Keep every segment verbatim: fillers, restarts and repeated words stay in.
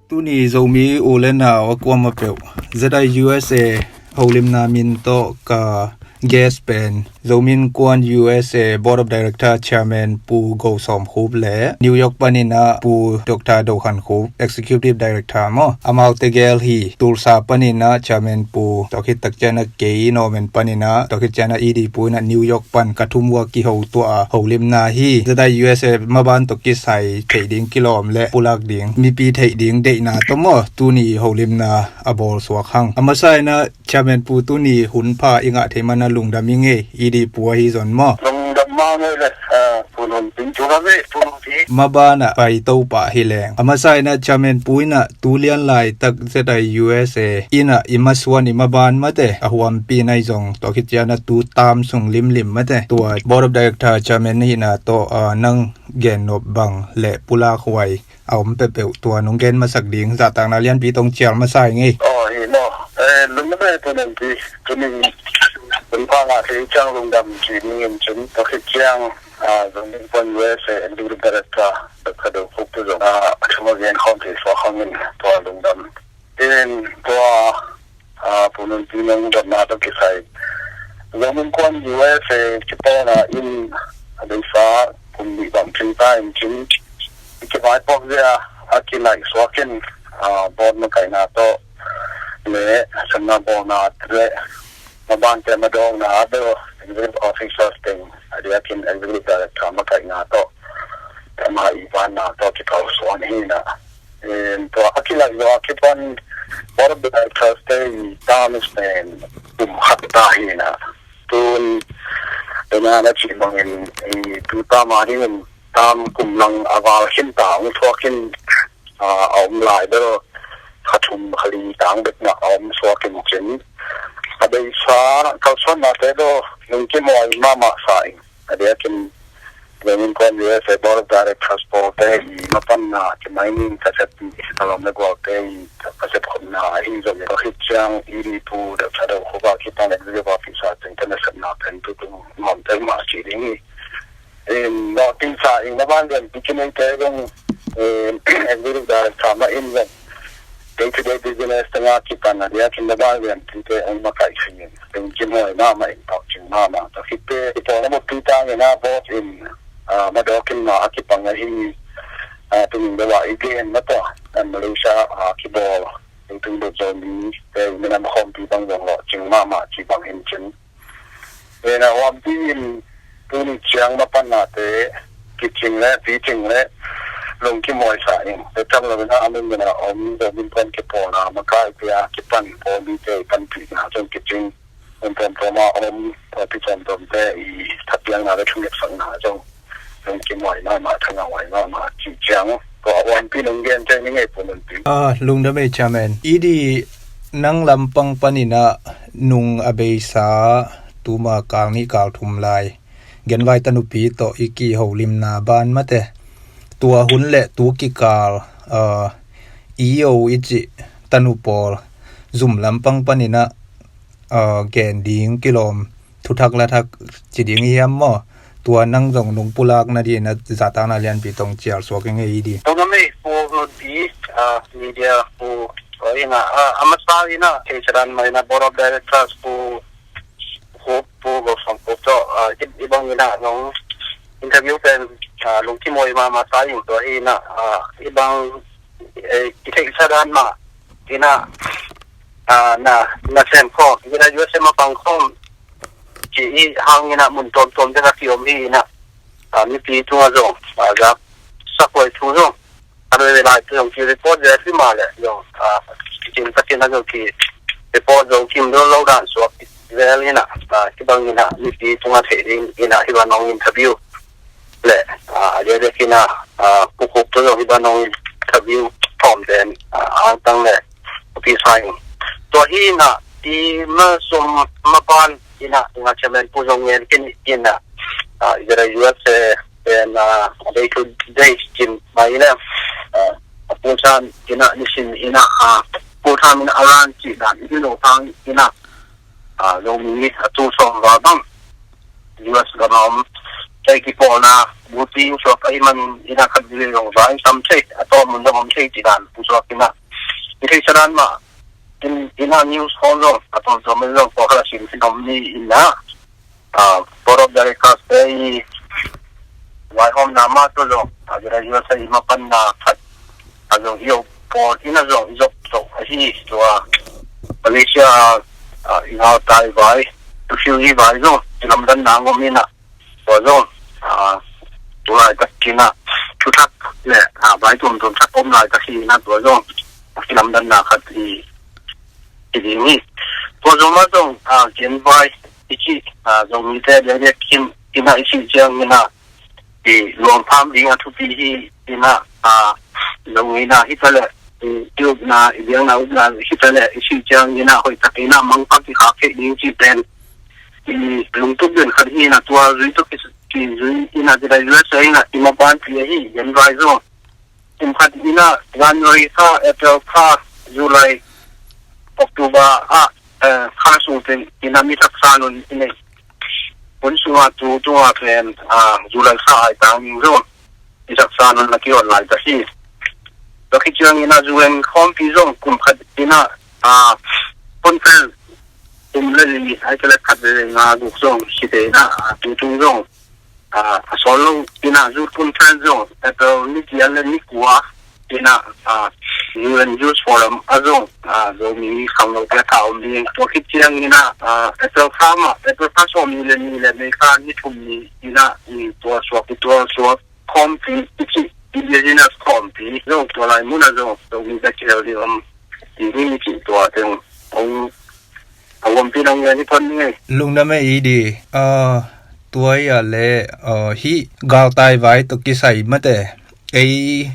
Tuni Zomi u le nau a kuamah peuh, Z I U S A holimna min tawh ka guest pen Zomi Innkuan U S A Board of Director Chairman Pu Go Sawm Khup le New York panin ah Pu Doctor Do Khan Khup, Executive Director maw, amaute gel hi. Tulsa panin ah Chairman Pu, tua khit tak ciang ah kei Norman panin ah, tua khit ciang ah E D Pu in ah New York pan ka thum uh a kiho tuah a holimna hi. Z I U S A maban tawh kisai theih ding kilawm le pulak ding, mipi theih ding deihna tawh maw, tuni holimna a bawl suak hang. A masa in ah Chairman Pu, tuni hun pha i ngah thei man ah lungdam ing ei, E D Pu ahi zong maw. Lungdam mah ing ei le, ah, Pu Nunpi, thu ka ve, Pu Nunpi. Maban ah pai to pah hi leng. A masa in ah Chairman Pu in ah tu lian laitak Z I U S A in ah i masuan i maban mate a huampi in ah i zong, tua khit ciang ah tu tam sung limlim mate, tua Board of Director Chairman ahihna tawh, ah, nang gen nop bang le pulak huai a om peuhpeuh tua nong gen masak ding zahtakna lianpi tawh cial masa ing ei. Aw, hi maw. Eh, lungdam ei Pu Nunpi, tuni hun pha ngah thei ciang lungdam ci ning in cin, tua khit ciang, ah, Zomi Innkuan U S A Executive Director Doctor Do Khup te zong, ah, a thum a gen khawm thei suak hangin tua lungdam. In tua, ah, Pu Nunpi nong dotna tawh kisai, Zomi Innkuan U S A kipawlna in a beisa kum nih bang cing ta in cin, i kivaipuak zia a kilaih suak in, ah, board makaihna tawh le sepna bawlna le mabante madawngna a bel executive officers teng, a diakin executive director makaihna tawh, ama i vanna tawh kipau suan hi in ah. Em, tua a kilaih zawh a kipan Board of Directors te i terms pen kum khat ta hi in ah. Tun, tua na na cih bangin, i tu term a dingin term kum lang a val khin ta hong thuak in, ah, a om lai bel kha thum kha li tang bek mah a om suak in cin. A beisa kalsuannate bel lungkim huai mahmah sa ing. A diakin Zomi Innkuan U S A Board of Directors pawlte i mapanna, kimai ning ka sep, ka lawm le gualte i ka sep khopna ahi zong, ka khit ciang E D Pu Doctor Do Khup a kipan executive officer teng ka nasepna pen tutung nuam tel mah ci ding hi. In, nawh, tinsa in maban lianpi kineite zong, in, executive director mah in zong, day to day business teng a kipan a diakin maban lianpite hong makaih singin, lungkim huai mahmah in, tawh cing mahmah. Tua khit teh i pawlna mukpi tangin a board in, ah, madawk in mah a kipang ahi, ah, tuni deuh ah i gen mah tawh, ah, Malaysia, ah, kibawl, leitung deuh Zomite i minam khawmpi bang zong lawhcing mahmah ci bang hi in cin. Ena huampi in tuni ciang mapannate kicing le picing le lungkim huai sa in, le tam lo in a, a mingin a om Zomi Innkuan kipawlna makaite a kipan pawlmite i panpihna zong kicing, om tuamtuam a om pawlpi tuamtuamte i thapiakna le thungetsak na zong lungkim huai mahmah, thangah huai mahmah cih ciang, tua a huampi nong gen ciang ni ngei pun un pi. Ah, lungdam ei, Chairman. E D, nang lampang panin a nung a beisa tuma kal nih kal thum lai genvai tanupi tawh i kiholimna ban mate, tua hun le tu kikal, ah, i o i cih tanu pawl zum lampang panin a, ah, gen ding kilawm thuthak lathak ci ding i hiam maw? Tua nang zong nung pulak nadingin a zahtakna lianpi tawh cial suak ing ei di. Tua ngam ei, Pu Nunpi, ah, media Pu, tua in a, ah, a masa in a, thei sadan mah in a Board of Directors Pu Khup, Pu Go Sawm Khup tawh, ah, i, i bang in a nong interview pen, ah, lungkim huai mahmah sa ing, tua hi in a, ah, i bang, eh, i theih sadan mah in a, ah, na, na sem khawm, i na U S A mapang khawm ci i hang in a mun tuamtuam te na kiom hi in a, ah, mipi tungah zong, ah, zak sak huai thu zong a veve lai tu zong ki report zel hi mah leh zong, ah, kicing takin a zong ki report zo kim lo lo dan suak zel in a, ah, hibang in a mipi tungah theih ding in a hibang nong interview le, ah, a lian dek in a, ah, Pu Khup tu zong hibang nong interview thawm den, ah, angtang le pi sa ing. Tua hi in a i masum mapan in a, nga chairman pu zong ngen khin in a, ah, i zera U S A pen, ah, day to day kin mai in a, ah, a pu san in a nisim in a, ah, pu tham in a ran ci dan i lo tang in a, ah, Zomi a tu song va bang U S gam a om tei kipawlna buti suak a i man ina khat zong vai sam thei a tawm mun zong om thei ci dan suak ina i thei sadan ma in ina news khong zong a tawm tawm zong ko khala sin sin om ni ina a board of directors te i vaihawmna ma to zong a zira U S A i mapanna khat a zong i pawl ina zong i zok zok ahi tua Malaysia a i ngau tai vai tu fiu i vai zong i lamdan na ngom ina tua zong a tulai tak kina thuthak le a vai tuam tuam thak om lai tak hi na tua zong a kilamdan na khat i i ding hi. Tua zong ma zong a gen vai i ci a zong mi te dia dia kim ina i ci ciang ina i luang pham ding a thupi hi ina a zong ina hi ta le i upna i biang na upna hi ta le i ci ciang ina hoi tak ina mang pak i khak thei ding ci pen i lungtup den khat hi ina tua zui tuk i zui ina ti dai U S A ina i mapan pi ahi gen vai zong kum khat ina January kha, April kha, July, October a kha sung teng ina mi taksa nun i nei hun sunga tu tunga pen July kha ai tang ning zong i taksa nun na ki on lai ta hi. Tua khit ciang ina U N khawmpi zong kum khat ina conference kum le li ai kele khat le nga guk zong si te ina tu tung zong a sawl lo ina youth conference zong April ni kial le ni kua ina U N Youth Forum a zong Zomi khanglo te kha om ding tua khit ciang ina April kha ma April kha sawm ni le ni le May kha ni thum ni ina tua suak tua suak khawmpi i ci indigenous khawmpi zong tua lai mun a zong Zomi ka kial ding om ti ni mi ci tua teng ong a wampi nong ngai ni pon ni ngai. Lungdam e i di. Tua ia le hi galtai vai to kisai mate ei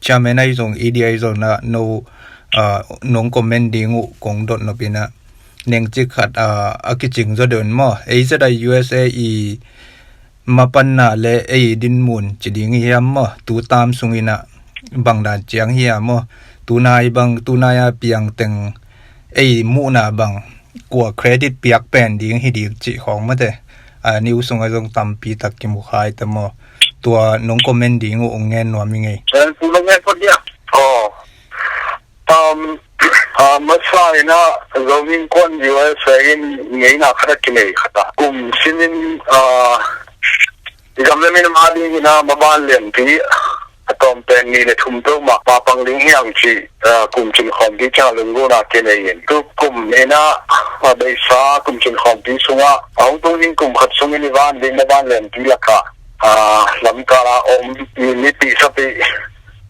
chairman ai zong i di ai zong na no nong comment ding uh kong dot nopina neng cik khat a kicing zo don maw ei zat ai U S A i mapanna le ei dinmun ci ding hiam maw tu tam sungina bangdan ciang hiam maw tunai bang tunai a piang teng ei muhna bang kua credit piak pen ding hi ding cih khawng mate a ni usung a zong tampi tak kimukhai ta maw tua nong comment ding uh ong ngen nuam i ngei. Tua nong ngen phot dia. Aw. Um, uh, masa ina Zomi Innkuan U S A in ngeina khat a kinei khat a kum sinin uh, i gam le min ma ding ina maban lianpi a tawm pen ni le thum peuhmah mapang ding hiang ci uh, kum cin khawmpi ciang lunggulhna kinei in tu kum ina a beisa kum cin khawmpi sungah a hong tung ding kum khat sungin i van ding maban lianpi lakah uh, lamkala om i nipi sapi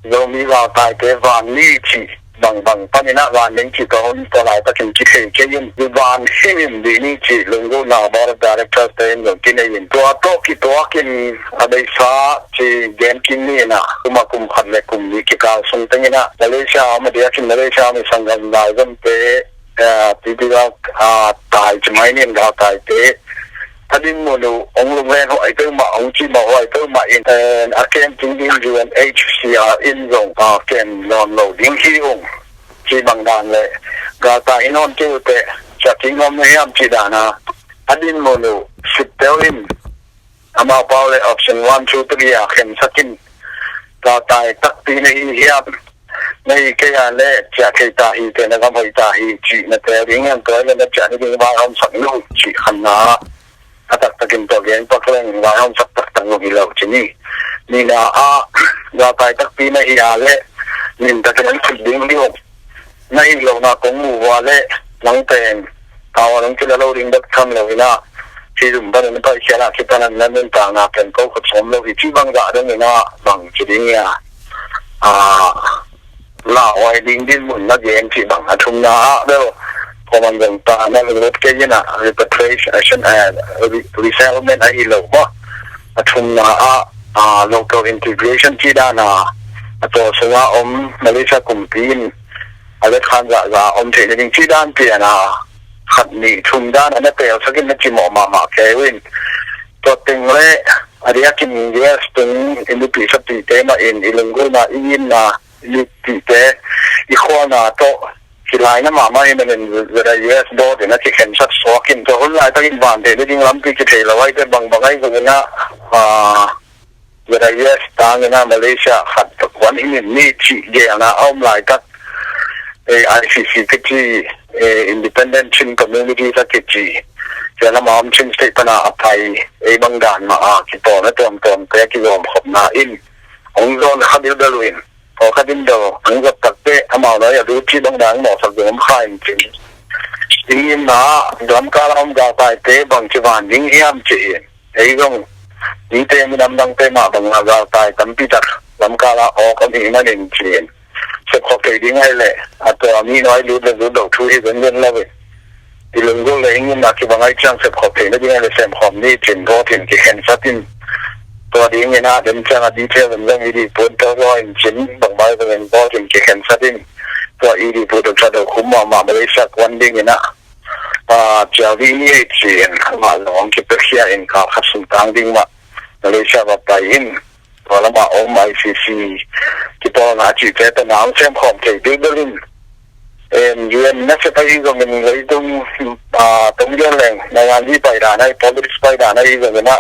Zomi galtaite van ni cih bangbang paninah van ding cih ka hun tua laitakin kithei kei in van himhim dih ni cih lunggulhna board of directors te in zong kinei in tua tawh kituakin a beisa ci gen kim ni inah kuma kum khat le kum ni kikal sung tenginah Malaysia om a diakin Malaysia om i sanggam laizomte P P L tai ci mai nin galtaite a dinmun uh hong lunglen huai peuhmah hong cimah huai peuhmah in a kem ting ding U N H C R in zong a kem nawn lo ding hi ung ci bang dan le galtai in hon keu teh ciah ting om na hiam ci dana a dinmun uh siptel in amau pau le option one two three a khensak in galtai takpi na hi hiam na hi kei a le ciah thei ta hi te na gam hoi ta hi ci na tel ding hiam tua le na ciah ni ding vai hon sak nu ci khanna a taktakin tua gen pak leng vai hon sak taktak nu hi lo ci ni nina a galtai takpi na hi a le nin takin an khut ding ding na hi lo na kong mu hua le nang pen tawa nang kila lo ding bek tham lo ina hi dum ban in pai khia na ki panan na nun ta na pen ko khut som lo hi ci bang ga dong ina bang ci ding ia a la wai ding din mun na gen ci bang a thum na a bel ko man dong ta na lut ke ina repatriation a resettlement a hi lo ma a thum na a local integration ci dana a to sunga om Malaysia kumpi in a let khan zahzah om theih nading ci dan pian a khat nih thum dan a na telsakin na cimawh mahmah kei uh in tua teng le a diakin U S tung i nupi sapite mah in i lunggulhna i inna i nupite i khualna tawh kilaina mahmah hi manin zada U S board in a kikhensak suakin tua hun laitakin van theih nading lampi kithei lo aite bangbang ahi zongin a Zayas tangin a Malaysia khat kuan hi ning ni cih gelna a om laitak, eh, I C C kici, eh, Independent Chin Communities a kici, sia lama om Chin State pana a pai, ei bang dan mah a kipawlna tuamtuamte a kizawmkhopna in hong zawn kha bilbel uh in, aw kha bilbel hong zat takte amau noi a lut cih bang dan mawhsak ding om kha in cin. Ih ngimna ah Lamka lam galtaite bang ci van ding hiam ci in, ei zong mite minam dangte mah bang a galtai tampi tak Lamka la awk om hi manin ci in, sepkhop thei ding ahih leh a tua mi nuai lut le lut lo thu hi zenzen lo in, i lunggulh le i ngimna kibang ahih ciang sepkhop theihna ding ahih leh semkhawm ni cin vote in kikhensat in. Tua dingin a dem ciang a detail in zong i dih pun tawh zaw in cin bangmah zong in vote in kikhensat in. Tua i dih pun tawh tua do khum mahmah Malaysia kuan dingin a, a, cial dih ni ei ci in amah zong hong kipiakhia in kal khat sung tang ding mah Malaysia va pai in. Tua lamah om I C C kipawlna cihte tawh na hong semkhawm thei bilbel in, em, U N nasep ahi zongin leitung, a, tunggen leng naingan zi paidan ahi, politics paidan ahi zongin a,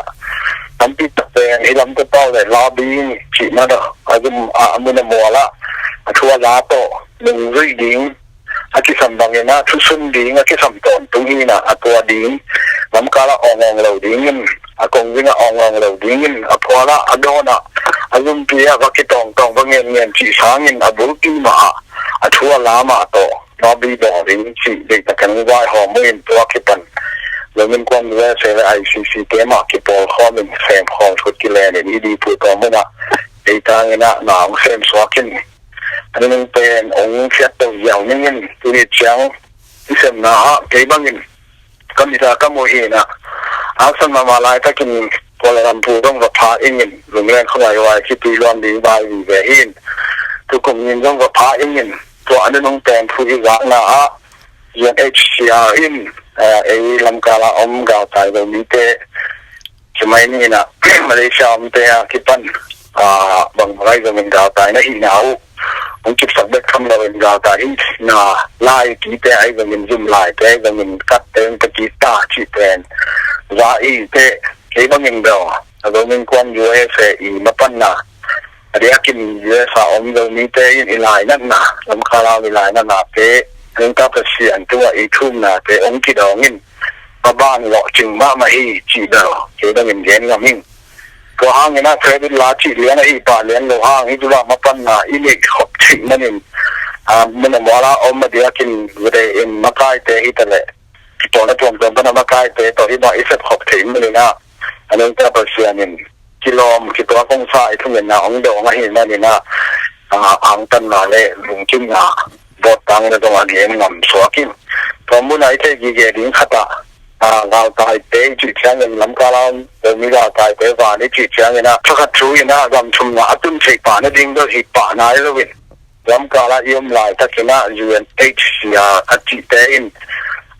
tampi tak pen i lamte pau le lobbying cih man a, a zum a, a mun a mual ah a thu a la tawh nungzui ding a kisam bangin a thusun ding a kisam tawntung hi in a, a tua ding Lamka la awngawng lo dingin, a kongzing a awngawng lo dingin, a phual ah a dawn ah a zumpi ah va kitawngtawng va ngenngen cih sangin a bulpi mah ah a thu a la mah tawh lobby bawl ding cih deihtakin hong vaihawm uh in tua kipan Zomi Innkuan U S A le I C C te mah kipawlkhawm in semkhawm thut kilen in i dih pun tua mun ah ei tangin a na hong semsuak in. A nunung pen hong fiat to ziau ning in tuni ciang i semna ah kei bangin ka mit ah ka muh hi in a, a san mahmah laitakin Kuala Lumpur zong va pha ing in, Lungleng khuangai huai khitui luan ding vai vive hi in, tukum in zong va pha ing in, tua a nunung pen thu i zakna ah U N H C R in, eh, ei Lamka la om galtai Zomite, kimai ni in a Malaysia omte a kipan, a, bang bang ahi zongin galtai na hihna uh hong kipsak bek tham lo in galtai hihna lai kite ahi zongin zum laite ahi zongin katte hong pia kik ta cih pen za i te kei bangin bel a Zomi Innkuan U S A i mapanna a diakin U S A om Zomite in i lainatna, Lamka lam i lainatnate, Nungta Pasian tungah i thumnate hong kidawng in, maban lawhcing mahmah hi cih bel kei bangin gen ngam ing. Tua hangin a credit la cih lian ahi pah lian lo hang hi, tua mapanna i neih khop theih manin, a, mun a mual a om a diakin vede in makaite hi ta leh, kipawlna tuamtuam pana makaite tawh hi mah i sep khop theih manin a, a Nungta Pasian in kilawm kituak hong sa i thungetna hong dawng ahih manin a, a, angtanna le lungkimna bawt tangin a zong a gen ngam suak in. Tua mun a i theih gige ding khat ah, a, galtaite i cih ciangin Lamka lam Zomi galtaite van i cih ciangin a, thakhat thu in a gam thumna a tun theih pah nading bel hi pah nai lo in. Lamka la i om laitakin a U N H C R a cihte in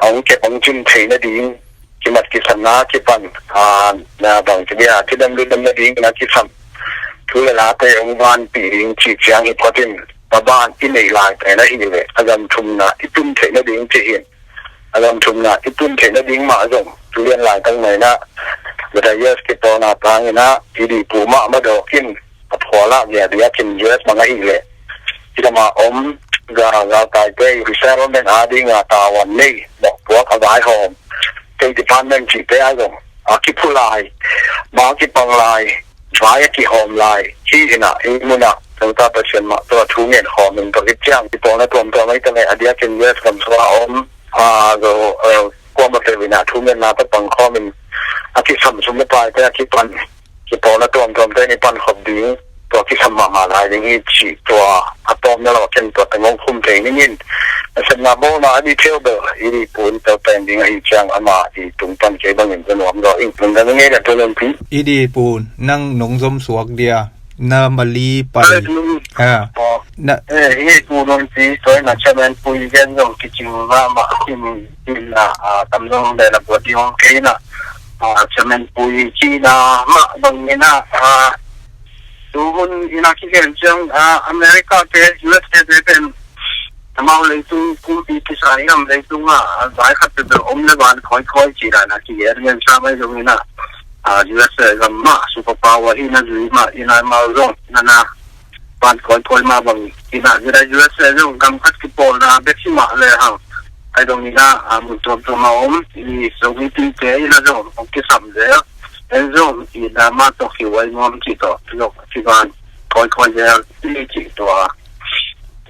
a hong kep hong cin theih nading kimat kisanna kipan, a, na bang ci dia, cidam ludam nading in a kisam thu le late hong vanpih ding cih ciang hi phot in, maban i neih lai pen ahih leh a gam thumna i tun theih nading cih hi in. A gam thumna i tun theih nading mah zong tu lian laitak mah in a, Zayas kipawlna tangin a i dih pun mah madawk in, a phual ah ngia diakin U S bang ahih leh, hih lamah om ga, galtaite i resettlement a dinga tavuan nei, mawhpuak a vaihawm, State Department cihte a zong a kiphu lai, ma a kipang lai, vai a kihawm lai hi in a, hih mun ah Nungta Pasian mah tawh a thu ngen khawm in tua khit ciang kipawlna tuamtuam ahi ta leh a diakin U S gam sung a om, a, zo, a, kuamah peuh in a thu ngenna tawh pang khawm in a kisam sum le paite a kipan kipawlna tuamtuamte in i pankhop ding, tua kisam mahmah lai ding hi cih tua a tawpna lam ah ken tua teng hong khum thei ning in, a sepna bawlna a detail bel i dih pun tel pen ding ahih ciang amah i tung pan kei bangin ka nuam zaw ing. Lungdam ing ei, Tua Nunpi. I dih pun, nang nong zom suak dia, na Mali pai. Ai, nung. Ha. Aw. Na. Eh, i dih pun Nunpi, tua in a Chairman Pui gen zong kicing mahmah in, in a, a, tam zong le na buat ding hong kei in a, a, Chairman Pui cihna mah bangin a, a, tu hun in a kigen ciang, a, America te, U S A te pen amau leitung kumpi kisa i gam leitung ah, a, vai khat bebel om le van khawikhawi ci dan a kigen ngen sa mai zongin a, a, U S A gam mah superpower hi na zui mah, i nai mau zong na na pan koi koi mah bang hi na, zira U S A zong gam khat kipawlna bek hi mah le hang. Ai dong i na, a, mun tuam tuam a om, i Zomi pite i na zong, ong kisam zel. En zong, i na mah tawh kiwai nuam ci tawh, zong kiban koi koi zel, i ci tua.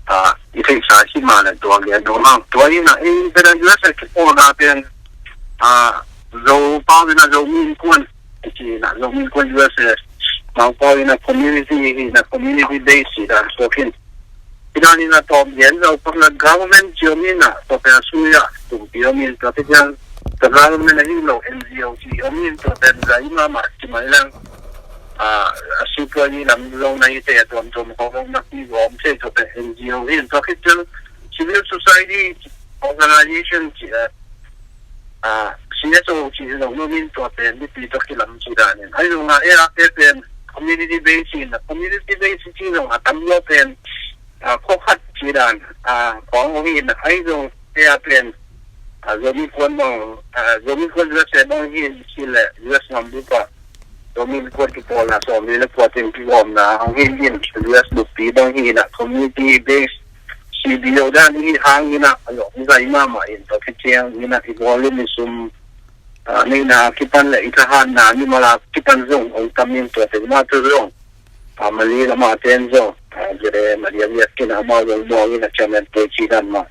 A, i theihsa hi mah le tua gen dong hang. Tua i na, i beda U S A kipawlna pen, a, Zo pau i na Zomi Innkuan, i ci na Zomi Innkuan U S A, mau pau i na community, i na community base i dan suak in. I dan i na tawm gen Zo pau na government ci om i na, tua pen a sui a, tumpi om in tua pi ciang, tua government a hi lo N G O ci om in tua pen zai mah mah ci mai lang. A, a sui tua i lam lo na i te a tuam tuam ko lo na ki gom te tua pen N G O hi tua pi ciang civil society organization ci a, a, C S O ci zong nuam in tua pen mipi tawh kilam ci dan in. Ai zong a, e a, e pen community base in, community base ci zong a tam lo pen, a, khua khat ci dan, a, khong ong in, ai zong e a pen, a, Zomi Innkuan bang, a, Zomi Innkuan U S A bang hi, hi le U S ngam bup a Zomi Innkuan kipawlna sawm li le kua teng kigawmna hong hi in, U S buppi bang hi na community base C B O dan hi hang i na, a lo zai mah mah in tua pi ciang i na i bawl i mi sum, a, neihna kipan le i thahatna mi mala kipan zong ong tam in tua teng mah tu zong. A, Mali lam a ten zong, a, zire Mali a liat kina mau zong muang i na chairman te ci dan mah.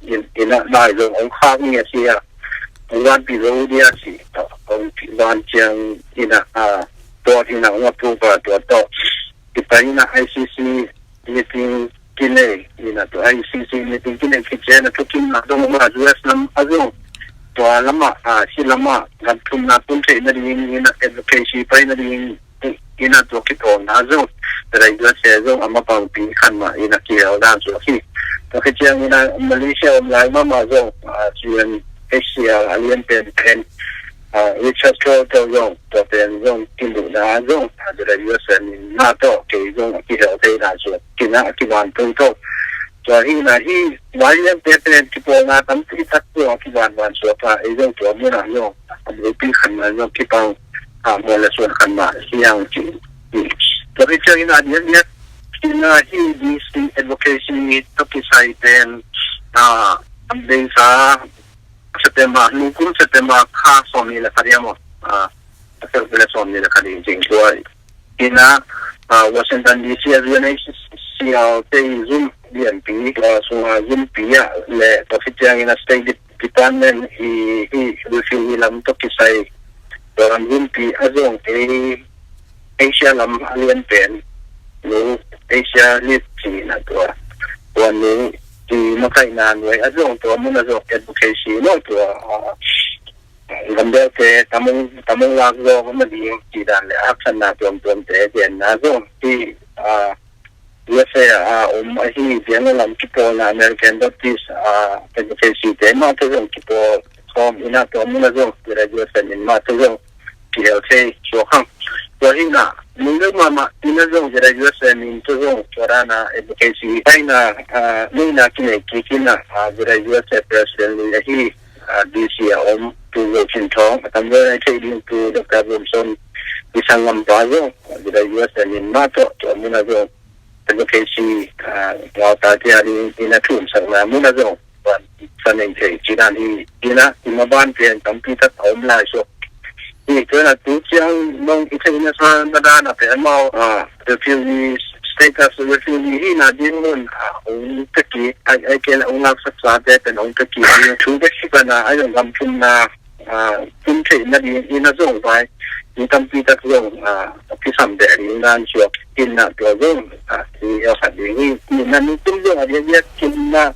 I na nai zong ong khak ni a si a. Ong van pi zong dia si. A, ong van ciang i na, a, tua i na ong a pu pa tua to. Kipa i na I C C meeting kinei, i na tua I C C meeting kinei kici na tukin na dong ma U S lam a zong. Tua lam a, a, si lam a, gam thum na kun thei na ding, i na advocacy pai na ding, i na tua kipawlna zong. Tua i U S A zong a mapangpi khan mah, i na kihel dan zong hi. Tua kici ciang i na Malaysia om lai mah mah zong, a, U N H C R a lian pen pen, a, Richard Cole tawh zong, tua pen zong kimuhna zong, a, tua i U S A min na tawh, kei zong a kihel thei dan zong. Kina a kivan tung to. Tua hi na hi, Y M te pen kipawlna tampi tak tua kivan van suak a, ei zong tua mun a zong, a mupi khan na zong kipang, a, mual le suan khan na siang ci. Tua hi ciang i na diak diak, kina hi D C advocacy tawh kisai pen, a, a beisa September, nungkum September kha sawm ni le kha diam aw. A, a sawm ni le kha ding cing tua. Ina, a, Washington D C a U N H C R te i zum lianpi, a, sunga zumpi a le tua khit ciang ina State Department i, i refugee lam tawh kisai tua lam zumpi a zong ei Asia lam a lian pen nu Asia lit ci na tua tua nu ci makaihna nuai a zong tua mun a zong advocacy no tua, a, gambelte tamung, tamung lak zong a ma ding ci dan le a khanna tuamtuamte genna zong ci, a, U S A a om ahi biang lam kipawlna American Baptist, a, advocacy te mah te zong kipawl khawm ina tua mun a zong kira U S A min mah te zong kihel thei suak hang. Tua hi na, nung deuh mahmah ina zong kira U S A min te zong tua dana advocacy paina, a, neihna kinei kik ina, a, kira U S A president li ahi, a, D C a om tu Zo Cin Thawng, a tam zong a thei ding tu Doctor Bumson i sanggampa zong, a, kira U S A min mah tawh tua mun a zong advocacy, a, gauta tia ding ina thumsakna mun a zong van sa nei thei ci dan hi ina i maban pian tampi tak a om lai suak. Hi tua na tu ciang nong i theihna sa na dan a pe amau, a, refugee status refugee hi na ding mun, a, ong taki, ai, ai ken ong lak sak sa te pen ong taki, a, thu bek si pana, ai ong gam thumna, a, tum theih na ding ina zong vai, i tampi tak zong, a, kisam beh ding dan suak, ina tua zong, a, i a khat ding hi, ina ni tum zong a dia dia kin na,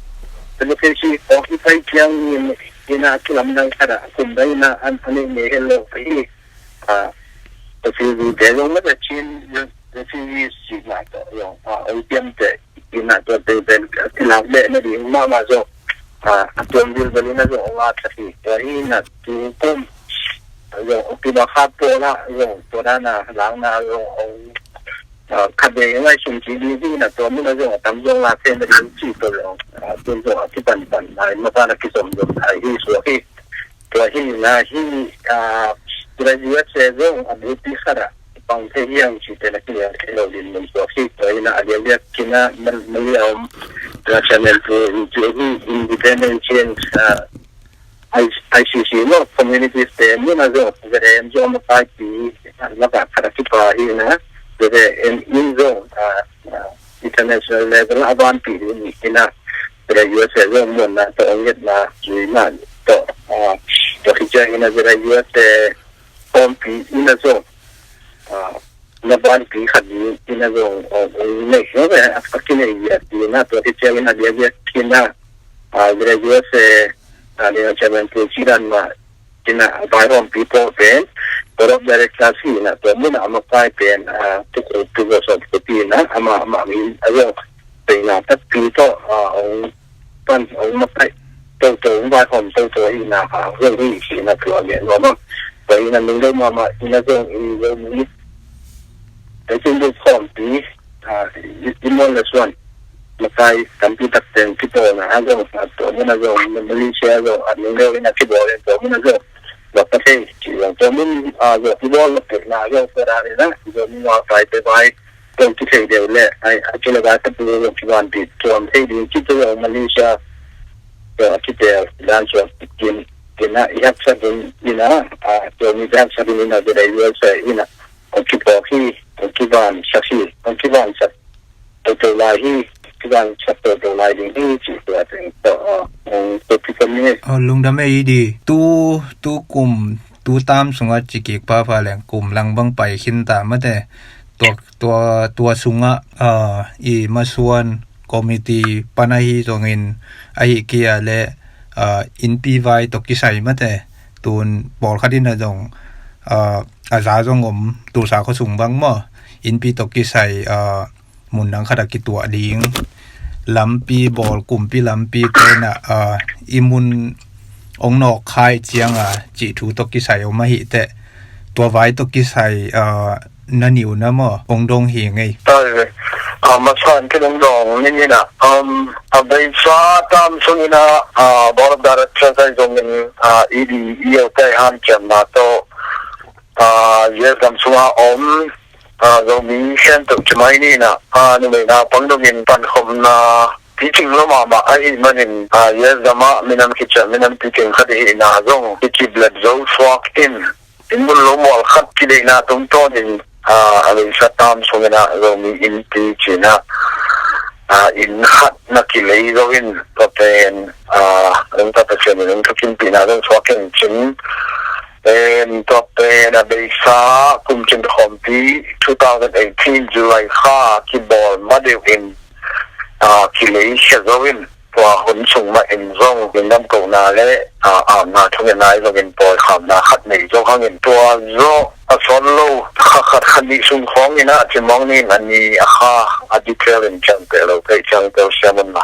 advocacy kong i pai kiang in, ina kilam dang khat a, kum dai na, an, an nei hello hi, a, refugee te zong ma ta chin, refugee si na ta zong, a, ong piam te, ina tua te pen, a, kilak beh na ding ma ma zong, a, a tuam bil bel ina zong ong a ta hi, tua hi na tu kum, zong ong pi ba kha po la, zong tua dana, lang na, zong ong, a, khat dei ngai sum ci ding hi na tua mun a zong a tam zong la thei na ding ci tua zong, a, tun zong a kipan pan, a, ma pan a kisom zong, a, hi suak hi. Tua hi na hi, a, Tua U S A zong a duty khat ah pang thei hiam cihte na kinial thei lo ding mun suak hi. Tua hi a, a lianlian kina Mal-, Malaysia om, Russia men tu in ci hi, independent change, ah, I-, I C C maw, communities te mun a zong, Z A M zong a mapaipi, na ba khat a kipa hi na, Z A M in zong, ah, ah, international level a vanpi ding hi na, Z A U S A zong mun na, to ong yet na, zui na, to, ah, to hi cia hi na, Z A U S A ompi in a zong, ah, na banpi khat ding in a zong, ah, ong nei hi ve, a kinei hi a ti na, to hi cia in a bia bia kina, ah, Z A U S A, ah, ni na chairman pu ci dan ma, kina, ah, bai hom pi po pen, board of directors hi na, to mun a makai pen, ah, tu ko tu ko so ko ti na, ama, ama min a zong, pe na tak pi to, ah, ong pan ong makai toto ong vai hom toto hi na ha hong hi si na tua lian lo ma. Tua hi na ming lo ma ma hi na zong i lo mi. Te chin du khom pi, ah, i, i mon la suan. Makai tampi tak teng ki to na ha zong sa to mi na zong Malaysia zong a ming lo i na ki bo le to mi na zong. Ba pa te ki zong to mi a zong ki bo la pe na zong pe ra ni na zong mi wa pai pe pai. Kong kithei deuh le, ai, a kile vai ka tu kong kivan ti tuam thei ding ki tu Malaysia. Kong a kitel dan suak kin, kin a i haksa ding ina, a, kong i haksa ding ina, bida U S A ina. Kong kipawk hi, kong kivan sak hi, kong kivan sak toto lai hi, kivan sak toto lai ding hi, ci tua teng to, a, kong to kipawk ni. Aw, lungdam ei di. Tu, tu kum, tu tam sungah ci kik pha pha leng kum lang bang pai khin ta mate. Tua, tua, tua sungah, ah, i masuan committee pan ahi zongin, ahi kia le, ah, innpi vai tawh kisai mate. Tun pawlkhat in a zong, ah, a za zong om, tulsa khuasung bang maw. Innpi tawh kisai, ah, mun dang khat a kituah ding. Lampi bawl, kumpi lampi te na, ah, i mun ong nawk khai ciang a, cih thu tawh kisai om ahi teh. Tua vai tawh kisai, ah, na niu na maw, ong dong hi ngei. Tua hi ve. Ah, masa in kin ong dong ning ina, um, a beisa tam sung ina, ah, board of directors ai zong in, ah, i di i au tai han ciam na to, ah, U S gam sunga om, ah, Zomi khen tuk ci mai ni na, ah, numei na pang dong in pan khom na, pi cing lo mama ahi manin, ah, U S gam a minam kicia, minam pi cing khat hi na zong, i kip let zo suak in, in mun lo mual khat kideihna tungtawn in, ah, a leisa tam sung ina Zomi innpi cina, ah, inn khat na kilei zo in, tua pen, ah, ong ta Pasian in ong thukimpihna zong suak in cin. Em, tua pen a beisa kum cin khawmpi two thousand eighteen July kha kibawl ma deuh in, ah, kilei khia zo in, tua hun sung mah in zong minam kohna le, ah, amna thungetna i zongin pawi khamna khat nei zo hangin tua zaw a sawn lo kha khat kha nih sung khawng ina a cimawng nin a ni a kha a detail in ciangpeh lo pei ciangpeh siam un la.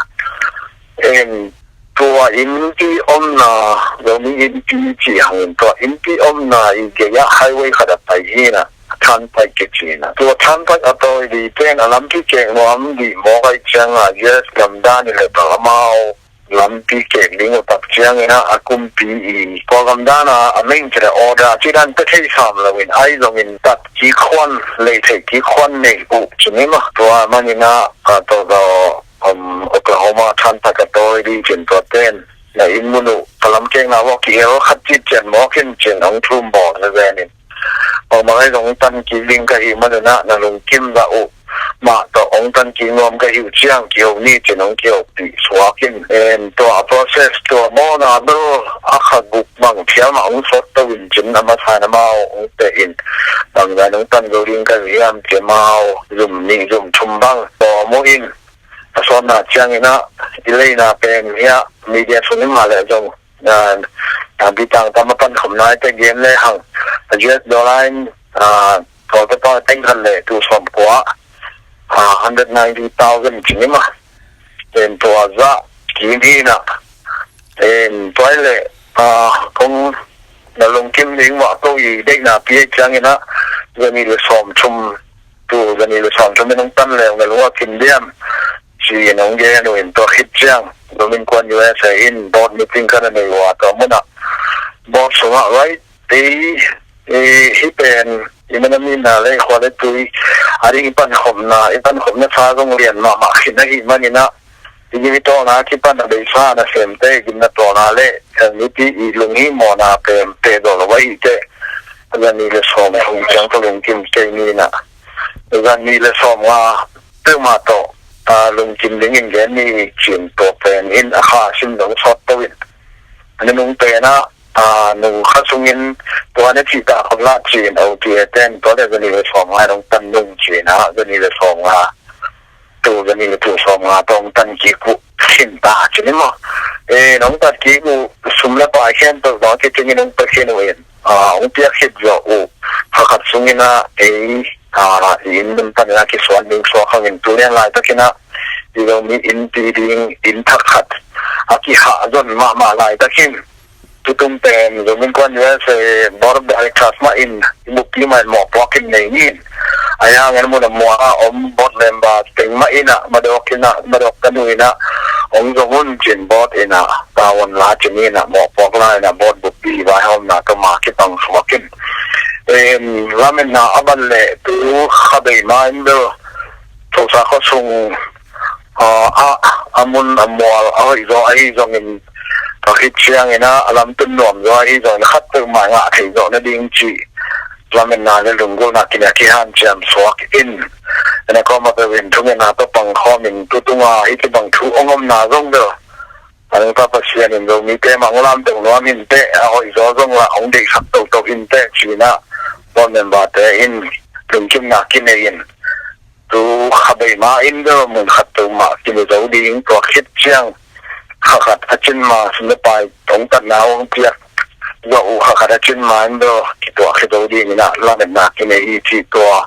En tua innpi omna, Zomi innpi ci hangin tua innpi omna i gei ah highway khat a pai hi na. Turnpike kici na. Tua turnpike a tawi di pen a lampi kek nuam di mawk ai ciang a U S gam dan i le bang amau lampi kek ding uh tak ciang ina a kumpi i tua gam dan a a meng kira order ci dan pe thei sam lo in ai zong in tak ki khuan lei thei ki khuan nei uh ci ni ma. Tua man ina a to ga, um, Oklahoma turnpike a tawi di cin tua ten na in mun uh ka lam kek na mawk ki el khat ci cian mawk in cin ong thum bawl na zen in. Ong bang ai zong tan kik ding ka hi manun ah na lungkim zah uh mah tawh ong tan kik nuam ka hi uh ciang kiho ni cin ong kiho pih suak in. En tua a process tua mawna bel a kha guk bang phial mah ong sawt to in cin a masa in amau ong teh in. Bang zah in ong tan zo ding ka hi hiam ci amau zum nih zum thum bang tawm uh in. A sawtna ciang ina i leina pen hi a media sung in mah leh zong na, na bitang tam a pan khom nai te gen le hang. A U S dollar in, ah, tua te pa teng khat le tu sawm kua, ah, hundred ninety thousand ci ni ma. Ten tua zah ki ni na. Ten tua le, ah, kong na lungkim ding mah ko i deihna pi ai ciang ina, zani le sawm thum tu zani le sawm thum in ong tan le ong le lua kim diam. Ci in ong gen uh in tua khit ciang Zomi Innkuan U S A in board meeting khat a nei uh a tua mun ah board sungah right ei Eh, hih pen i minam i na le khua le tui a ding i pankhopna, i pankhopna sa zong lian mahmah khin ahih manin ah, i gim i tawlna a kipan a beisa nasemte i gimna tawlna le, eh, mipi i lunghimawhna pen pehzaw lo ahih teh, zani le sawm hong ciang tawh lungkim kei ni in ah, zani le sawmnga peuhmah tawh, ah, lungkim dingin gen ni, ci-in tua pen in a kha sim zong sawt to in, a nunung pen ah, ah, nung kha sungin tua na cih ta khop lah ci-in, O T A ten tua le zani le sawmnga in hong tan nung ci-in ah, zani le sawmnga, tua zani le tua sawmnga tawh hong tan kik uh khin ta ci ni maw. Eh, nong tan kik uh sum le pai khempeuh bang kicingin hong pia khin uh in, ah, hong piak khit zawh uh kha khat sungin ah, ei, ah, i inn mun panin ah kisuan ding suak hangin, tu lian laitakin ah i Zomi innpi ding inn thak khat a kihah zon mahmah laitakin, tutung pen Zomi Innkuan U S A Board of Directors mah in i buppi mah in mawhpuak in nei ni in, a yang en mun a mual a om board member teng mah in ah, madawk in ah, madawk ka nu in ah, hong zong un ci-in board in ah tavuan la ci ni in ah, mawhpuak la in ah, board buppi vaihawmna tawh ma kipang suak in, em, lametna a ban leh tu kha bei ma in bel Tulsa khua sung, ah, ah, a mun a mual a hoih zaw ahi zongin, tua khit ciangin ah a lamtun nuam zaw ahi zongin, khat peuhmah ngah thei zawh nading cih lametna le lunggulhna kine a kihanciam suak in, en a kawm a peuh in thungetna tawh pangkhawm in, tutung a hih kibang thu hong omna zong bel a nungta Pasian in Zomite mah hong lamto nuam hi inteh, a hoih zaw zong lah hong deihsak toto hi inteh ci-in ah board member-te in lungkimna kinei in, tu kha bei ma in bel mun khat peuhmah kine zo ding, tua khit ciang kha khat a cin ma, sum le pai tongtatna hong piak zawh uh kha khat a cin ma in bel kituak khia zo dingin ah lametna kinei hi, cih tua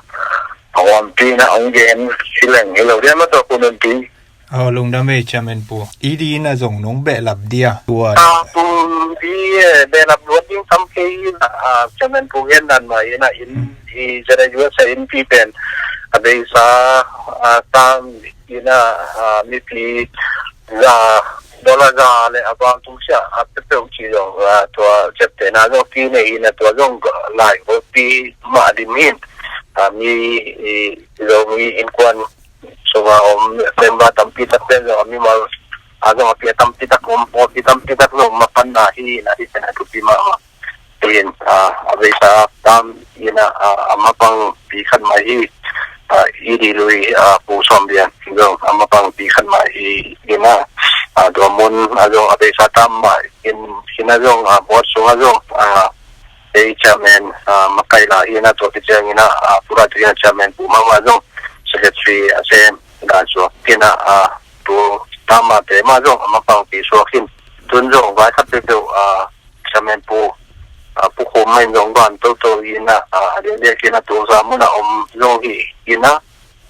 a huampi in ah hong gen hi leng hi lo diam a, tua Pu Nunpi. Aw, lungdam ei Chairman Pu. E D in ah zong nong behlap dia tua. Ah, Pu Nunpi, eh, behlap luat ding tam kei in ah, ah, Chairman Pu gen dan mah in ah, in, hmm, i Z I U S a innpi pen a beisa, ah, tam in ah, ah, mipi za, dollar za le a bang tung sia a peuhpeuh ci zong, ah, tua ciaptehna zong kinei in ah, tua zong lai hopi mah dim in, ah, mi, i, Zomi Innkuan sunga om member tampi tak pen zong a mimal a zong a pia tampi tak om, hopi tampi tak zong mapanna hi in ah, hi pen a thupi mahmah. In, ah, a beisa tam in ah, ah, a mapang pi khat mah hi, ah, E D lui, ah, Pu Sawm Lian zong a mapang pi khat mah hi in ah, ah, tua mun a zong a beisa tam mah in, in ah zong, ah, board sung ah zong, ah, ei chairman, ah, makai la hi in ah, tua khit ciangin ah, ah, Pu Ra Thu in ah chairman Pu Mang mah zong secretary a sem dan suak in ah, ah, tu tam mah te mah zong a mapang pi suak in, tun zong vai khat peuhpeuh, ah, Chairman Pu, ah, Pu Khum mah in zong van toto in ah, ah, a diakdiak in ah Tulsa mun ah om zong hi in ah,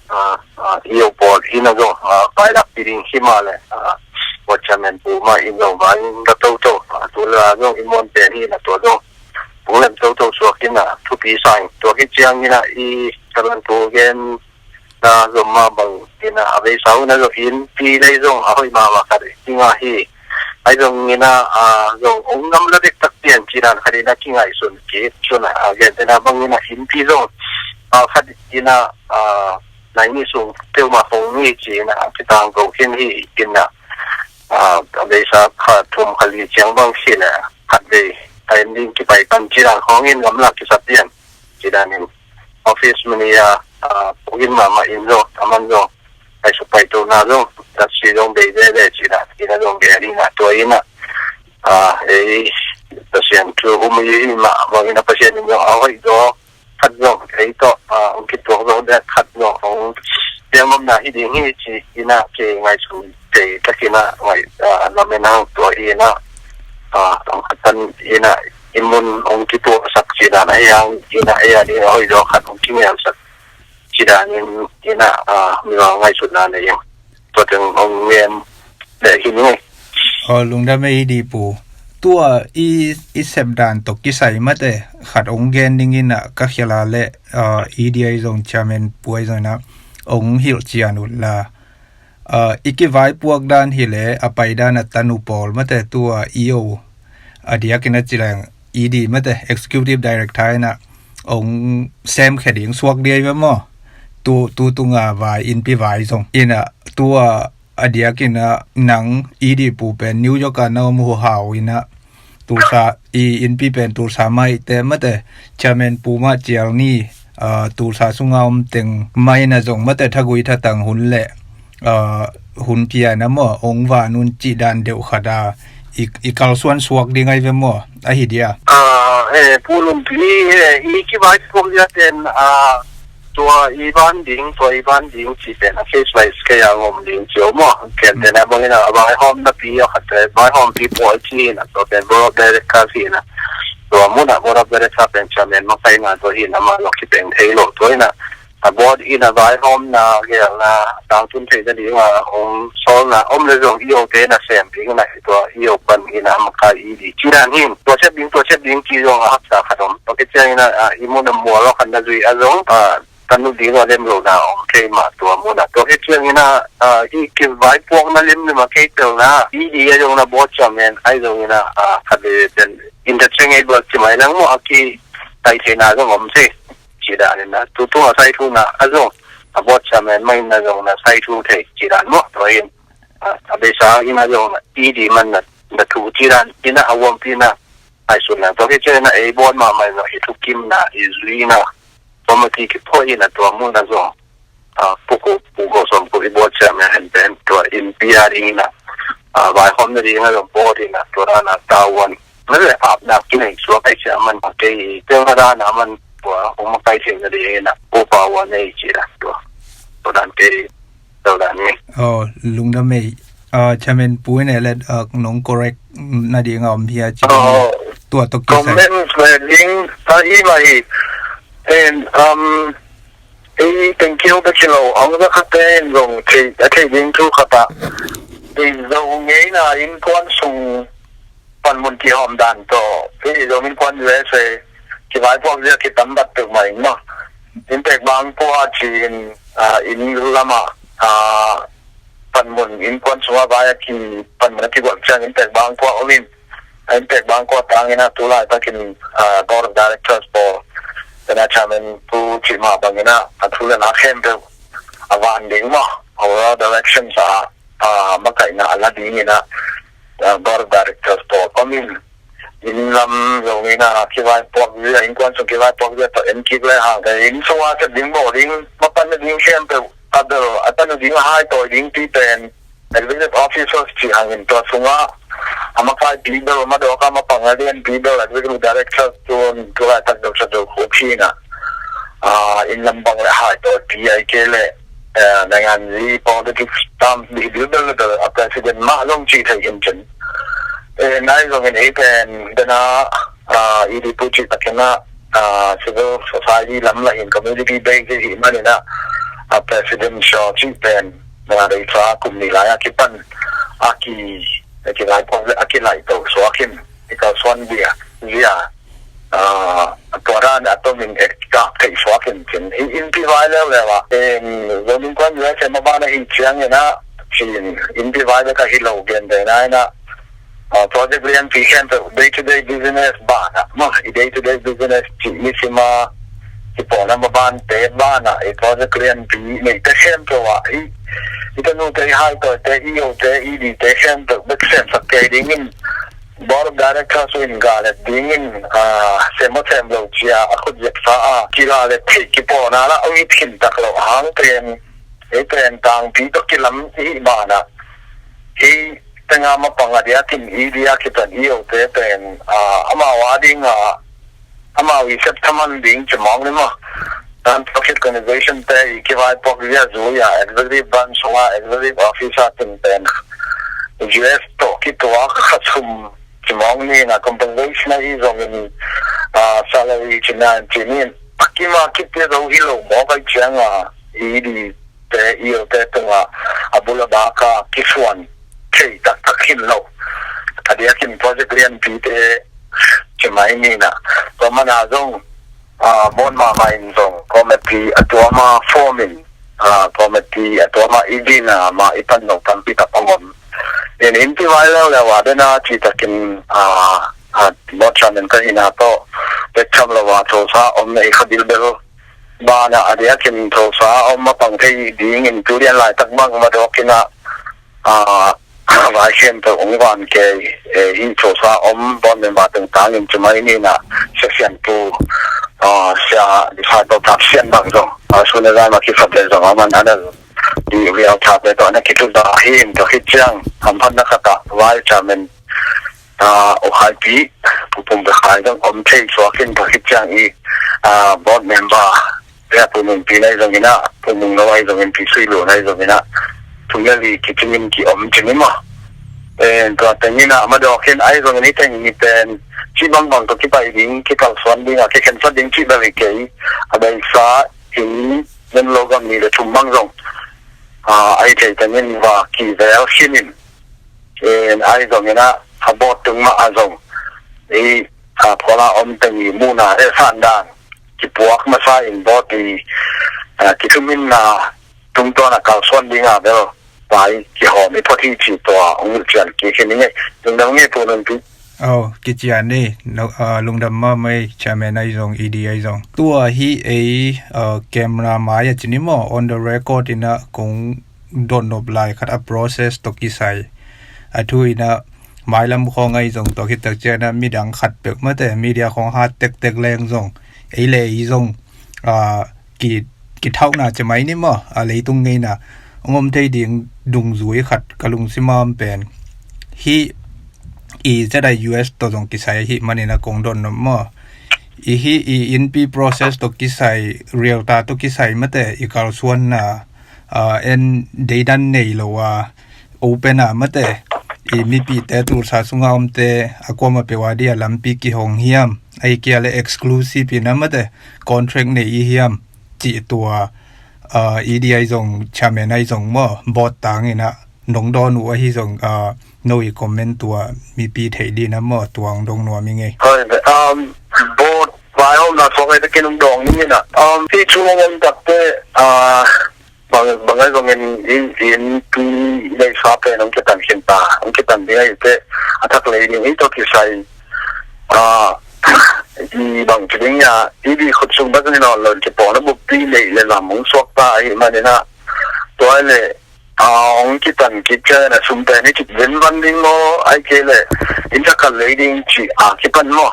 ah, ah, i o pawl in ah zong, ah, pailak pi ding hi mah leh, ah, Board Chairman Pu mah in zong van toto, ah, tu la zong i muan pen hi in ah, tua zong phung lem toto suak in ah thupi sa ing. Tua khit ciangin ah i Chairman Pu gen na zom mah bang in ah, a beisa un ah zong innpi lei zong a hoih mahmah khat i ngah hi. Ahi zongin ah, ah, zong hong gamla dektak pian cih dan khat in ah kingaihsun kik. Cun ah, a gentehna bangin ah innpi zong, ah, khat in ah, ah, nai nih sung peuhmah hong hi ci in ah kitangko khin hi in ah, ah, a beisa kha thum kha li ciang bang hi leh khatvei a en ding kipai pan cih dan khawng in gamla kisa pian cih dan in office manager, ah, pukin mahmah in zong, a man zong, ai suk pai to na zong, taxi zong bei veve cih dan in ah zong bei a ding ah, tua in ah, ah, ei Pasian thu um hi mah bangin ah Pasian in zong a hoih zaw khat zong ei tawh, ah, hong kituak zo dek khat zong hong piang ngam na hi ding hi ci in ah kei ngaihsun thei takin ah ngai, ah, lamen hang tua hi in ah, ah, tang khat tan in ah i mun hong kituahsak cih dan ahi hang in ah ei a ding a hoih zaw khat hong kingelsak cih dan in in ah, ah, mi ngaihsutna nei in tua teng hong ngen leh hi ni. Aw, lungdam ei di Pu. Tua i, i sep dan tawh kisai mate khat hong gen ding in ah ka khial a leh, ah, i di ai zong chairman Pu ai zong in ah hong hilh cian uh la. Ah, i kivaipuak dan hi leh a pai dan a tan uh pawl mate tua i o a diakin a ci leng ED mate, Executive Director in ah ong semkhia ding suak ding ahi ve maw? Tu, tu tunga vai, innpi vai zong in ah, tua a diakin ah nang ED pu pen New York a na om uh hau in ah, Tulsa i innpi pen Tulsa mah ahih teh mate, Chairman pu mah cial ni, ah, Tulsa sunga om teng mah in ah zong mate, thagui thatang hun leh, ah, hun pian ah maw, ong van un cih dan deuh khat a i, i kalsuan suak ding ahi ve maw? Ahi dia. Ah, eh, Pu Lun Pi, eh, i kivaipuak dia ten, ah, tua i van ding, tua i van ding ci pen a case by case a om ding ci om maw. Ken ten a bang in ah vaihawm napi a khat te, vaihawmpi pawl ci in ah, tua pen board of director ci in ah, tua mun ah board of director pen chairman makaihna tua hi in ah, amah lo kipeng thei lo tua in ah, a board in ah vaihawmna gelna tangtun theihna ding a ong sawlna om leh zong i ote na sem ding na hi, tua i o pan in ah makai i di ci dan hi in, tua sep ding, tua sep ding ci zong a haksa khat om. Tua khit ciangin ah, ah, i mun a mual lo khat na zui a zong, ah, tanu ding a lem lo na om thei mah tua mun ah. Tua khit ciangin ah, ah, i kivaipuakna limlim a kei telna i di a zong na board chairman ahi zongin ah, ah, khat le ten interchangeable ci mai lang maw, a ki tai theihna zong om thei. Ci dan in ah, tu tung a sai thu na a zong, a board chairman mah in ah zong na sai thu thei ci dan maw. Tua in, ah, a beisa in ah zong na i di man na, na thu ci dan in ah a huampi na ai sun na. Tua khit ciangin ah ei board mahmah in ah i thukimna, i zuina committee kiphuah in ah tua mun ah zong, ah, Pu Ko, Pu Ko Sawm Ko i board chairman hen pen tua innpi a ding in ah, ah, vaihawmna ding a zong board in ah tua dan a tavuan na le apna kinei suak ai sia man a kei tel na dan a man tua ong makai theihna ding in ah upa ua nei ci dan tua. Tua dan kei tel dan ni. Oh, lungdam ei. Ah, Chairman pu in ah le, ah, nong correct na ding a om hia ci dan ni. Oh, tua tawh kisai. Comments le ding a i mah hi. And, um, ei thank you bek hi lo, ang za khat te in zong thei, a thei ding thu khat ah. Ei Zo ngeina innkuan sung panmun kihawm dan tawh, ei Zo innkuan U S A kivaipuak zia kitam bat peuhmah in maw. Inntek bang pua ci in, ah, inn lam ah, ah, panmun innkuan sungah vai a ki panmun a kiguak ciang inntek bang pua om in. A inntek bang pua tang in ah tu laitakin, ah, board of directors pawl, pen a chairman pu cih mah bangin ah, a thu le la khempeuh a van ding maw, overall directions ah, ah, makaihna a la ding in ah, ah, board of directors pawl om in. Inn lam zong in ah kivaipuak zia, innkuan sung kivaipuak zia tawh en kik le hang, inn sung a sep ding bawl ding, mapanna ding khempeuh a bel, a tanu ding a hai tawi ding pi pen executive officers cih hangin tua sungah a makaipi bel, madawk a mapang a lianpi bel executive directors tun tu laitak bel sa bel khuk hi in ah, ah, inn lam bang le hai tawipi ai kei le, eh, nainganzi politics tam dih bil bel le bel a president mah zong cih thei hin cin. Eh, nai zongin ei pen dena, ah, i di pu cih takin ah, ah, civil society lam lah in community based hi manin ah, ah, presidential cih pen, ah, reisa kum nih lai a kipan a ki, a kilai pawh a kilai to suak in i kalsuan dia zia, ah, tua dan a tomin ek kap thei suak in cin. I innpi vai leuleu ah, em, Zo innkuan U S A maban a hi ciangin ah cin, innpi vai bek a hi lo gen ve nai na, ah, project lianpi khempeuh day to day business banah maw, i day to day business cih nisim a kipawlna mabante banah i project lianpi neite khempeuh ah i, i tanute, i haitawite, i ote, i dite khempeuh bek semsak kei dingin board of directors in galet dingin, ah, sem aw sem lo cia a khut ziaksa a kigalet theih kipawlna lah ong i thin tak loh hang pen, ei pen tangpi tawh kilam i hih banah ei tenga mapang a diakin i dia kitan i ote pen, ah, amau a dinga amau i sep thaman ding ci mawk ni maw. Non-profit organization te i kivaipuak zia zui a executive branch sunga executive officer tin pen U S tawh kituak kha sum ci mawk ni na compensation a i zongin, ah, salary ci na ci ni a kima kitte zo hi lo mawk ai cianga i di te i ote tunga a bul a bak a kisuan thei taktak hin lo. A diakin project lianpite ci mai ni na. Tua mana zong, ah, bawn mahmah in zong committee a tuama form in, ah, committee a tuama i dina ma i pan lo tampi tak ong om. In innpi vai leuleu a dena citakin, ah, a, board chairman ka hihna tawh bek tham lo a, thosa om na i kha bilbel banah a diakin thosa om a pang thei dingin tu lian laitak bang madawkin ah, a, vai khempeuh hong van kei, eh, hi thosa om board member tengtangin cumai ninah Sia Sianpu, a, Sia Disciple Thap Sian bang zong a, suna zai ma kisap le zong a man ana i riau thate tawh na kituza hi in, tua khit ciang hamphatna khatah vai chairman, a, U Khai Pi, Pu Pum Be Khai zong om thei suakin, tua khit ciang i, a, board member Pu Nung Pi nai zongin ah, Pu Nung Lo ai zongin, Pi Sui Lo nai zongin ah, thum le li kicingin ki om cini maw. Eh, tua tengin ah madawkin ai zongin i teng ni pen ci bangbang tawh kipai ding, kikalsuan ding a, kikhensat ding ci bel hi kei. A beisa in nen lo gam ni le thum bang zong, a, ai thei tengin va kivel khinin, eh, ai zongin ah a board tung mah a zong i, a, phuala om teng i muna he sandan kipuak masa in board i, a, kithuminna tungtawn a kalsuan dinga bel vai kihawm i phot hi ci tua hong hilhcian kik hi ning ei. Lungdam ngei Pu Nung Pi. Aw, kician ni, no, ah, lungdam mahmah ei, chairman ai zong, E D ai zong. Tua hi ei, ah, camera mai a cini maw, on the record inah kong dotnop lai khat a process tawh kisai. A thu inah mailam khawng ai zong tawh khit tak cianah midang khat peuh mate, media khawng hat tektek leng zong, ei le ei zong, ah, ki, kithauhna cimai ni maw, a, leitung ngeina hong om thei ding dungzui khat ka lungsim a om pen hi, i zeta U S tawh zong kisai ahi manin a kong dotnop maw. I hi i innpi process tawh kisai, realtor tawh kisai mate, i kalsuanna, a, en deidan nei lo a, open a mate, i mipite tulsa sunga omte a kuama peuh a dia lampi kihong hiam, ahi kia le exclusive ina mate, contract nei i hiam, cih tua, ah, E D ai zong, chairman ai zong maw, board tangin ah nong dawn uh ahi zong, ah, no i comment tua mipi theih dina maw, tua hong dong nuam i ngei. Hoi, um, board vai hawmna suak ai takin hong dawng ni ina. Um, hi chung hong om takte, ah, bang, bang ai zongin in, in tui nei sa pen hong kitan khin ta, hong kitan ding ai te, a thak lei ding hi tawh kisai. Ah, i bang ci ding ia, i di khut sung bas ni nawn lo, kipawlna buppi lei le lam hong suak ta ahi manin ah, tua le, ah, hong kitan kik ciangin a sum pen hi kik ven van ding maw, ai kei le, inn thak khat lei ding ci a kipan maw.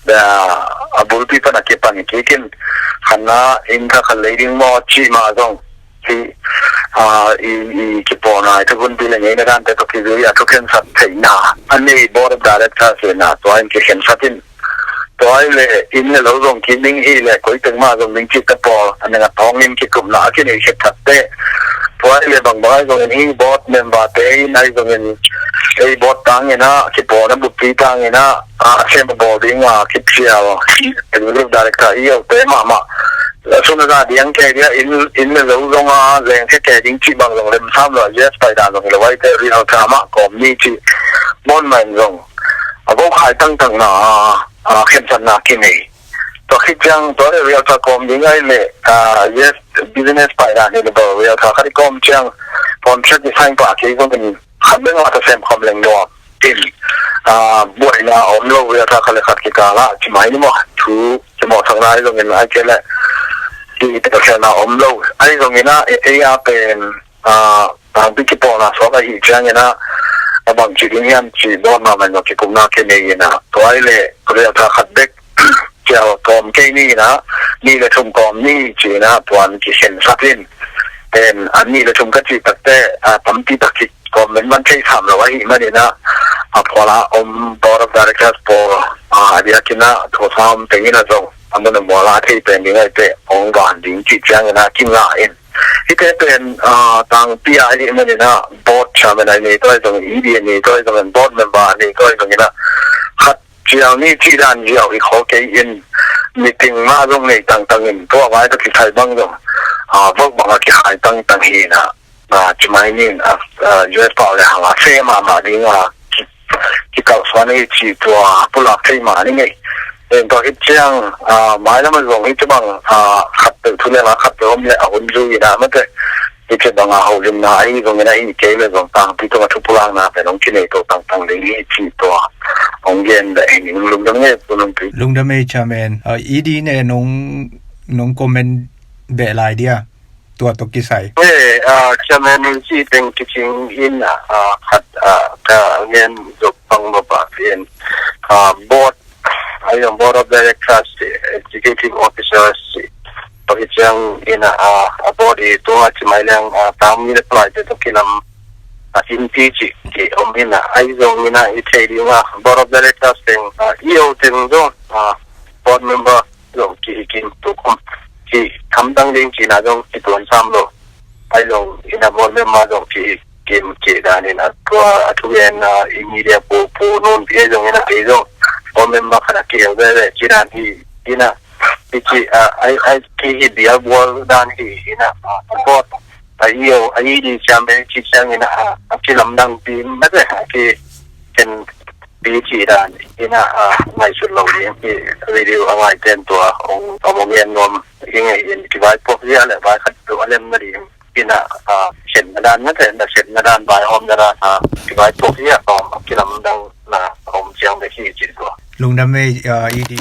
A bulpi pan a kipan kikin, khanna inn thak khat lei ding maw ci mah zong hi, ah, i, i kipawlna, i thukhunpi le ngeina dante tawh kizui a thukhensat theihna a nei board of directors le na, tua in kikhensat in. Tua i le inn le lo zong kik ding hi le, koi teng mah zong ding cihte pawl a neng a thawngin kikupna a kinei khit thatte. Tua i le bangbang ai zongin hi board member te in ai zongin ei board tangin ah, kipawlna buppi tangin ah, a sem a bawl ding a kipsial executive director i ote mahmah. Suna za diang kei dia in, in le lo zong a leng kei kei ding cih bang zong lem sam lo, yes pai dan zong lo ai te realtor mah kawm ni cih mawn main zong a vo khai tangtangna a, a khensatna kinei. Tua khit ciang tua le realtor kawm ding ai le, a, yes business pai dan hi le bel realtor khat i kawm ciang contract i sign pah kei zongin khat beng a ta sem khawm leng nuam. In, ah, buaina om lo, realtor khat le khat kikal ah cimai ni maw, thu kimawhsakna ai zongin ai kei le kitelkhialhna om lo. Ai zongin ah, ei a pen, ah, tangpi kipawlna suak ahi ciangin ah, a bang ci ding hiam ci dawn mahmah in zong kikupna kinei in ah, tua ai le realtor khat bek cial kawm kei ni in ah, nih le thum kawm ni ci in ah, tuan kikhensat in. Pen, a nih le thum ka cih takte, a, tampi tak kikawm menman thei sam lo ahi manin ah, a phuala om board of directors pawl, a, a diakin ah, thosa om tengin ah zong a mun a mual a thei pen ding ai te hong van ding cih ciangin ah kingah in. Hite pen, a, tangpi a ahi manin ah, board chairman a nei tua ai zong, E D a nei tua ai zong, board member a nei tua ai zongin ah, khat cial ni cih dan ziau hi khol kei in, meeting mah zong nei tangtang in, tua vai tawh kisai bang zong, a, vok bang a kikhai tangtang hi in ah, a, cimai ni in, a, a, U S pau le hang a se mahmah ding a, ki, kikalsuan hi cih tua pulak thei mah ni ngei. En tua hi ciang, a, mailam a zong hi cibang, a, khat peuh thu le la khat peuh om le a hun zui in ah mate. Hi cibang a holimna ahi zongin ah hi kei le zong tangpi tungah thupulakna pen hong kinei to tangtang ding hi cih tua Hong gen da ing, lungdam e Pu Nungpi. Lungdam e Chairman. Uh, E D ne nong nong comment beh lai dia, tua tawh kisai. He, uh, Chairman in si teng kicing in, uh, khat, uh, ka gen zop pang ma pa in, uh, board, ahi zong board of directors, executive officers, pakiciang in, uh, a board i tua ci mai leng, uh, tang mi le palai te to kilam, uh, in ti ci ki om in, uh, ahi zong in, uh, i thei ding, uh, board of directors teng, uh, E O teng zong, uh, board member zong ki hi kim tu kum ki khamdang ding cina zong ki tuan sam lo. Ahi zong in a board member zong ki hi kim ci dan in a tua a thu en a i media pu pu nun pi zong in a pi zong board member khat a ki hel ve ve ci dan hi in a pi ci a ai ai ki hi bia bual dan hi in a board a i o a i di ciam ve ci ciang in a a ki lamdang pi ma ve a ki ken pi ci dan in a, a, ngaihsut lo ding hi. Video a ngai ten tua ong ong ong en nuam hi ngei in kivaipuak zia le vai khat tu a lem na ding in a, a, khenna dan na ten na khenna dan vai om na dan a kivaipuak zia om kilamdang na om ciang bek hi ci tua. Lungdam e, a, E D.